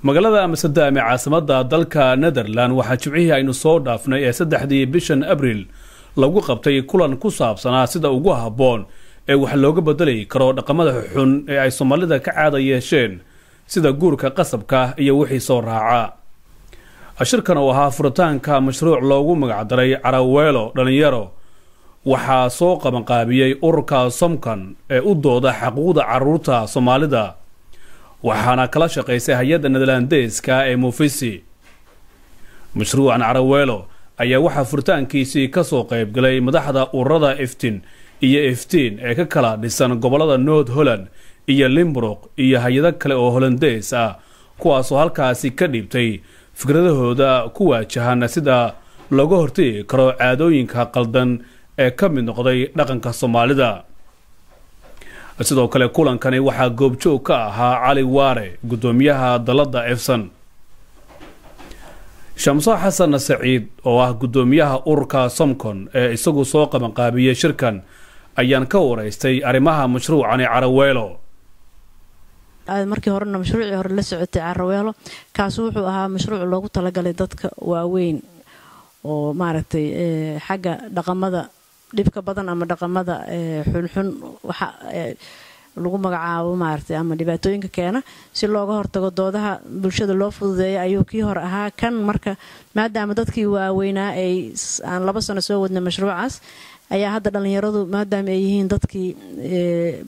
Magaalada Amsterdam ee caasimada dalka Netherland waxaa Jimcihii aynu soo dhaafnay ee 3dii bishan Abriil lagu qabtay kulan ku saabsanaa sida ugu habboon ee wax looga bedeli karo dhaqamada xun ee ay Soomaalida ka caada yeesheen, sida guurka qasabka iyo wixii soo raaca. Shirkan oo ahaa furitaanka mashruuc loogu magacdaray Caraweelo Dhalinyaro waxaa soo qabanqaabiyey ururka Somkan ee u dooda xaquuqda caruurta Soomaalida, waxaana kala shaqaysay hay-adda Nederlandeeska ee Mufisi. Mashruucan Caraweelo ayaa waxaa furitaankiisii ka soo qaybgalay madaxda ururada Iftin iyo Iftiin ee ka kala dhisan gobolada North Holland iyo Limburg iyo hay-ado kale oo Holandees ah, kuwaasoo halkaasi ka dhiibtay fikradahooda ku waajahan sida looga hortegi karo caadooyinka qaldan ee ka mid noqday dhaqanka Soomaalida. Sidoo kale kulankani waxaa goobjoog ka ahaa Cali Waare, guddoomiyaha dalladda Efson, Shamso Xasan Saciid oo ah guddoomiyaha ururka Somcon ee isagu soo qabanqaabiyey shirkan ayaan ka waraystay arrimaha mashruucani Caraweelo. Markii horena mashruucii hore la socotay Caraweelo, kaasu wuxuu ahaa mashruuc loogu talagalay dadka waaweyn oo maaragtay xagga dhaqamada dhibka badan ama dhaqamada xunxun waxa lagu magacaabo maaragtay ama dhibaatooyinka keena si looga hortago, doodaha bulshada loo fududeeya ayuu kii hore ahaa. Kan marka maadaama dadkii waaweynaa ay aan 2 sano soo wadnay mashruucaas, ayaa hadda dhallinyaradu maadaama ay yihiin dadkii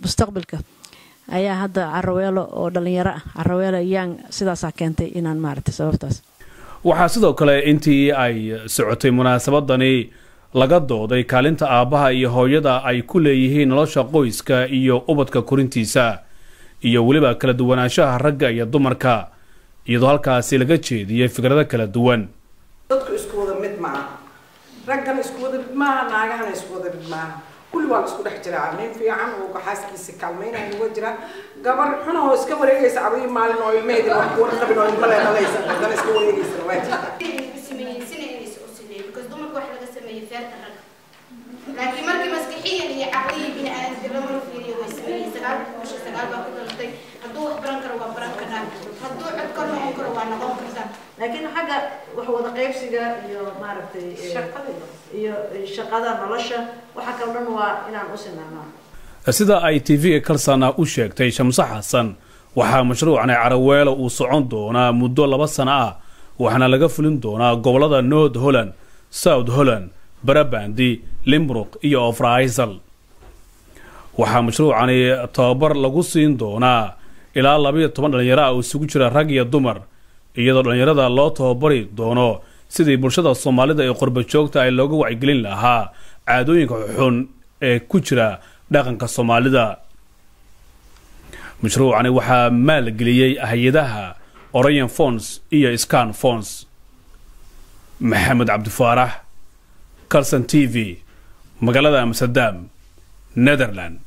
mustaqbalka ayaa hadda Caraweelo oo dhallinyaro ah, Caraweelo Yang, sidaasaa keentay inaan maaragtay sababtaas. Waxaa sidoo kale intii ay socotay munaasabadani laga dooday kaalinta aabbaha iyo hooyada ay ku leeyihiin nolosha qoyska iyo ubadka korintiisa, iyo weliba kala duwanaanshaha ragga iyo dumarka, iyadoo halkaasi laga jeediyey fikrado kala duwan. Dadku isku wada mid maaha, raggana isku wada mid maaha, naagahana isku wada mid maaha. Kulli waa la isku dhex jiraa. Nin fiican oo xaaskiisa kaalmaynaya uga jira, gabar xun oo iska wareegaysa abiyo maalin oo ilmaheedina wax kuwar qabin oo ilmo leedalaysa haddana iska wareegaysana waa jirta. Dumarka wax laga sameeyey feerta ragga, laakiin markii maskaxiyan iyo caqliyi bini aadamka lama fiiriyo way sameeyey. 9 bisha 9 baa ku dhalatay. Hadduu wax baran karo waa baran karaa, hadduu cod kor noqon karo waa noqon kartaa. Laakiin xagga wax wada qaybsiga iyo maaragtay iyo shaqada nolosha waxa kale dhan waa inaan u sinaanaa. Sida ay TV-ga Kalsana u sheegtay Shamse Xasan, waxaa mashruucani Caraweelo uu socon doonaa muddo 2 sano ah, waxaana laga fulin doonaa gobolada North Holland, South Holland, Brabandi, Limburg iyo Ofraisal. Waxaa mashruucani tababar lagu siin doonaa ilaa 12 dhalinyaro ah oo isugu jira rag iyo dumar, iyadoo dhallinyarada loo tababari doono sidii bulshada Soomaalida ee qurba joogta ay looga wacyigelin lahaa caadooyinka xun ee ku jira dhaqanka Soomaalida. Mashruucani waxaa maalgeliyey hay-adaha Orion Fons iyo Scan Fons. Maxamed Cabdifaarax, Carlson TV, magaalada Amsterdam, Netherland.